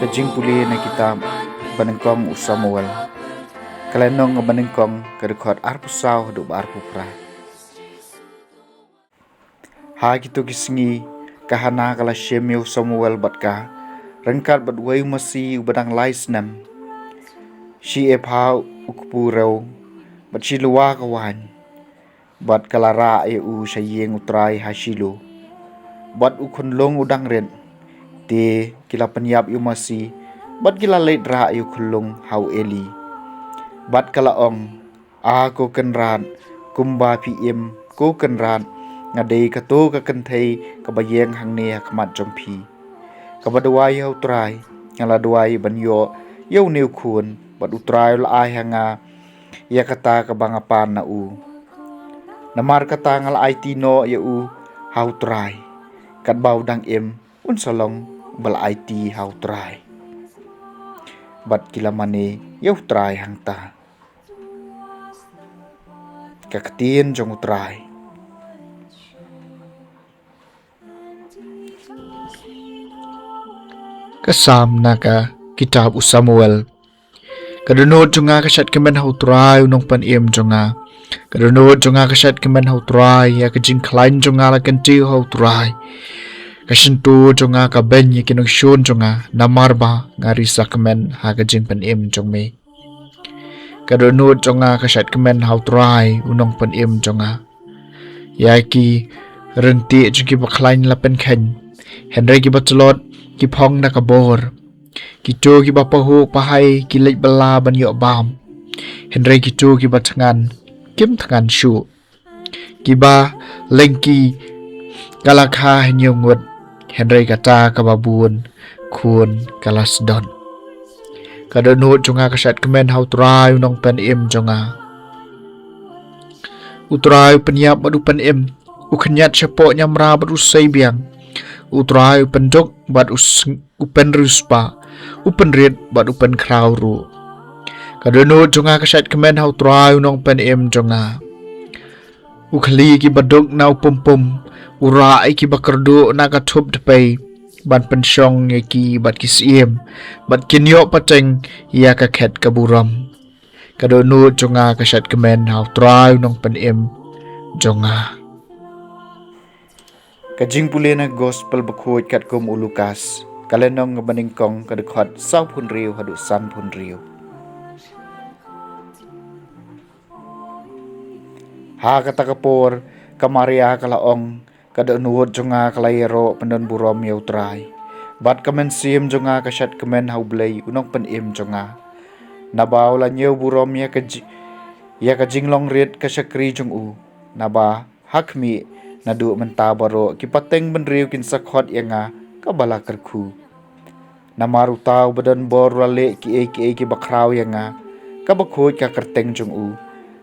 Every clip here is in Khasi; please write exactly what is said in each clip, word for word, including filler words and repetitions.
Ka jingpule na kitab Banyngkong u Samuel. Ka lynnong Banyngkong, ka dkhot arphew saw haduh ba arphew phra. Ha kito ki sngi ka Hana ka la shem ïa u Samuel bad ka ryngkat bad uwei u masi uba dang lai snem, shi epha u kpu rew bad shi lywa ka waiñ. Bad ka la rah ïa u sha ïing U Trai ha Shilo. Bad u khunlung u dang rit. Te ki la pynïap ïa u masi bad ki la leit rah ïa u khunlung ha u Eli. Bad ka la ong, "A ko Kynrad, kumba phi im, ko Kynrad, nga dei kato ka kynthei kaba ïeng hangne ha khmat jong phi, kaba duwai ha U Trai. Nga la duwai ban ïoh ïa une u khun, bad U Trai u la ai ha nga ïa kata kaba nga pan na u. Namar kata nga la aiti noh ïa u ha U Trai. Katba u dang im, un sa long ba la aiti ha U Trai." Bad ki la mane ïa U Trai hangta. Ka ktien jong U Trai. Ka Salm na ka kitab u Samuel. Ka dohnud jong nga ka shait kmen ha U Trai u nongpynim jong nga. Ka dohnud jong nga ka shait kmen ha U Trai, ïa ka jingkhlaiñ jong nga la kyntiew ha U Trai. Ka shyntur jong nga ka beiñ ïa ki nongshun jong nga, namar ba nga risa kmen ha ka jingpynim jong me. Ka dohnud jong nga ka shait kmen ha U Trai u nongpynim jong nga. Ïa ki ryntih jong kiba khlaiñ la pynkheiñ, hynrei kiba tlot ki phong na ka bor. Kito kiba pahuh pahai ki leit bylla ban ïoh bam, hynrei kito kiba thngan kim thngan shuh. Kiba lyngki ka la kha hynñiew ngut, hynrei kata kaba bun khun ka la sdot. Ka dohnud jong nga ka shait kmen ha U Trai u nongpynim jong nga. U Trai u pynïap bad u pynim, u khynñiat shapoh ñiamra bad u sei biang. U Trai u pynduk bad u sng-, u pynriewspah, u pynrit bad u pynkhraw ruh. Ka dohnud jong nga ka shait kmen ha U Trai u nongpynim jong nga. U khlieh ïa kiba duk na u pumpum, u rah ïa kiba kyrduh na ka thup dpei, ban pynshong ïa ki bad ki syiem, bad kin ïoh pateng ïa ka khet ka burom. Ka dohnud jong nga ka shait kmen ha U Trai u nongpynim jong nga. Ka jingpule na Gospel bakhuid katkum u Lukas. Ka lynnong Banyngkong, ka dkhot sawphew hynriew haduh sanphew hynriew. Ha kata ka por ka Maria ka la ong, "Ka dohnud jong nga ka la ïaroh pyndonburom ïa U Trai, bad ka mynsiem jong nga ka shait kmen ha U Blei u nongpynim jong nga. Naba u la ñiew burom ïa ka ji-, ïa ka jinglong rit ka shakri jong u. Naba ha khmih, naduh mynta baroh ki pateng bynriew kin sa khot ïa nga kaba la kyrkhu. Namar uta uba don bor u la leh kiei kiei kiba khraw ïa nga, kaba khuid ka kyrteng jong u.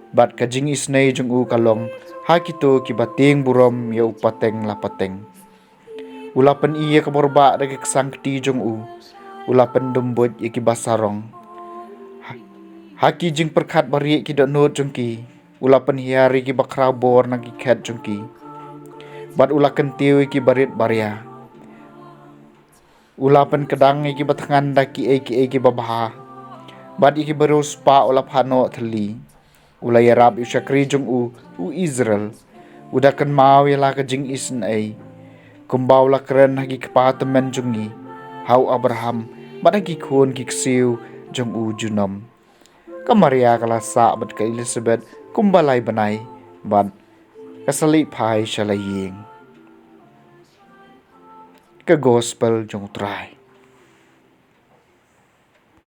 Bad ka jingisynei jong u ka long ha kito kiba tieng burom ïa u pateng la pateng. U la pyni ïa ka bor bah da ka ksang kti jong u. U la pyndum buit ïa kiba sarong. Ha, ha ki jingpyrkhat barieh ki dohnud jong ki, u la pynhiar ïa kiba khraw bor na ki khet jong ki. Bad u la kyntiew ïa kiba rit baria. U la pynkdang ïa kiba thngan da kiei kiei kiba bha. Bad ïa kiba riewspah u la phah noh thylli. U la ïarap ïa u shakri jong u, u Israel, u da kynmaw ïa la ka jingisynei, kumba u la kren ha ki kpa tymmen jong ngi, ha u Abraham, bad ha ki khun ki ksiew jong u junom." Ka Maria ka la sah bad ka Elisabet kumba lai bnai, bad ka sa leit phai sha la ïing. Ka Gospel jong U Trai.